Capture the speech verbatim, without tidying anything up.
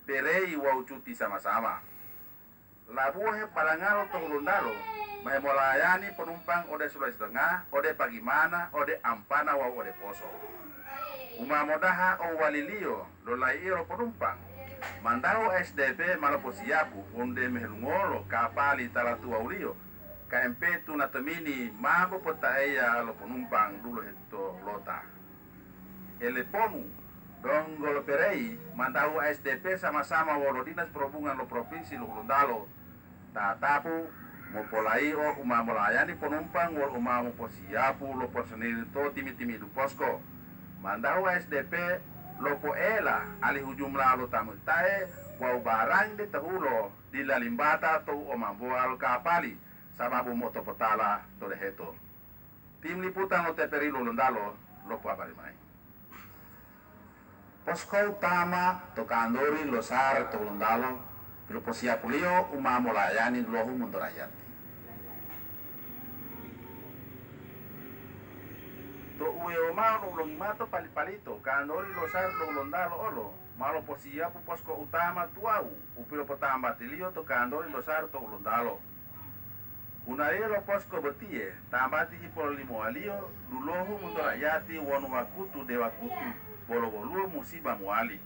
Perei wawu Cuti sama-sama. Labuwo hepalangalo to Hulontalo ma hemolayani ponumpang ode Sulawesi Tengah, ode Pagimana, ode Ampana wawu ode Poso. U ma modaha owaliliyo lolaiyo lo ponumpang, mantahu S D P ma loposiyapu wonu deme helungolo kapali tala tuwawuliyo K M P Tuna Tomini ma popotaeya lo ponumpang dulo hetolota. Eleponu, donggo lo Perei, mantahu S D P sama-sama wolo Dinas Perhubungan lo Provinsi lo Hulontalo, tatapu mopolaio u ma molayani ponumpang wolo u ma moposiyapu lo personil to timi-timi'idu posko. Mantahu S D P lopoela alihu jumla lo ta mo'otae wawu barang de tahulo dila limbata to u omambowa lo kapali sababu mo'otopotala to deheto. Tim Liputan lo T V Ri Hulontalo lopobari mayi. Posko utama to kantoro lo SAR to Hulontalo piloposiyapuliyo u ma molayani dulohu monto raiyati. To uwewo mao lo ulongi mato pali-palito, kantoro lo SAR to Hulontalo olo ma loposiyapu posko utama tuwawu u pilopotambatiliyo to kantoro lo SAR to Hulontalo. Hunaliyo lo posko botiye tambati hipololimowaliyo dulohu monto raiyati wonu wakutu de wakutu bolo woluwo musiba mowali.